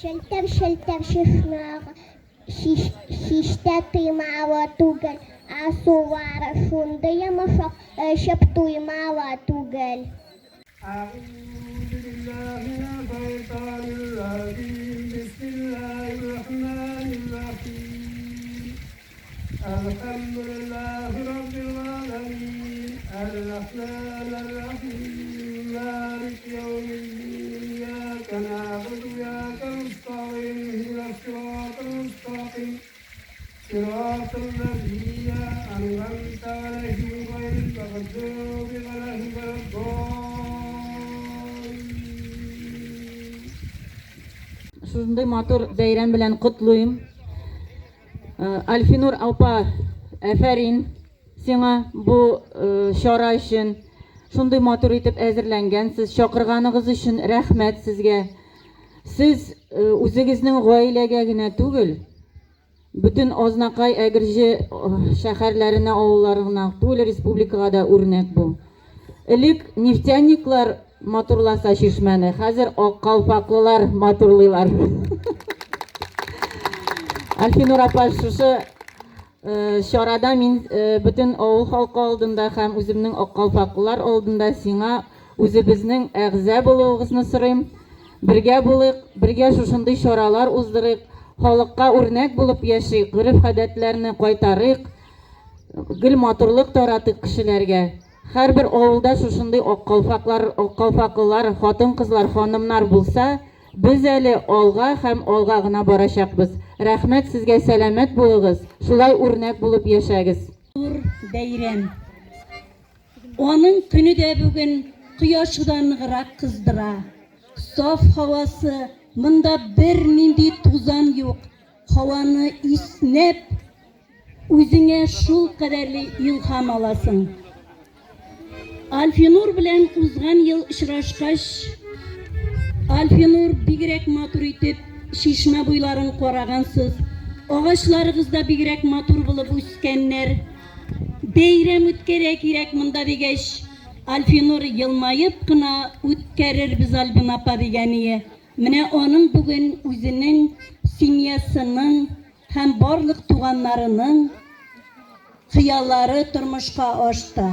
Челтер-челтер чишмә ага, Һич тә тыймалы түгел, Ә сулары шундый йомшак, Эчеп туймалы түгел. Шушындый матур бәйрәм белән котлыйм. Альфинур апа, әфәрин сиңа бу чара өчен. Шундый матур итеп әзерләнгәнсез. Чакырганыгыз өчен рәхмәт сезгә. Сез үзегезнең гаиләгә генә түгел, бөтен Азнакай, Әгерҗе шәһәрләренә, авылларына түгел, республикага да үрнәк бу. Элек нефтяниклар матурласа чишмәне, хәзер ак калфаклылар матурлыйлар. Альфинур апа, шушы э, чарада мин э, бөтен авыл халкы алдында һәм үземнең ак калфаклылар алдында сиңа үзебезнең әгъза булуыгызны сорыйм. Бергә булыйк, бергә шушындый чаралар уздырыйк, халыкка үрнәк булып яшик, гореф-гадәтләрне кайтарыйк. Гел матурлык таратыйк кешеләргә. Һәрбер авылда шушындый ак калфаклар, ак калфаклылар, хатын-кызлар, ханымнар булса, без әле алга һәм алга гына барачакбыз. Рәхмәт сезгә, сәламәт булыгыз, шулай үрнәк булып яшәгез. Зур бәйрәм. Аның көне дә бүген кояшы да ныграк кыздыра. Саф һавасы, монда бернинди тузан юк, һаваны иснәп, Үзеңә шулкадәрле илһам аласың. Альфинур белән узган ел очрашкач, Альфинур, бигрәк матур итеп чишмә буйларын карагансыз, агачларыгыз да бигрәк матур булып үскәннәр. Бәйрәм үткәрә кирәк монда дигәч, Альфинур елмаеп кына үткәрербез, Альбина апа дигәние. Менә аның бүген үзенең семьясының һәм барлык туганнарының хыяллары тормышка ашты.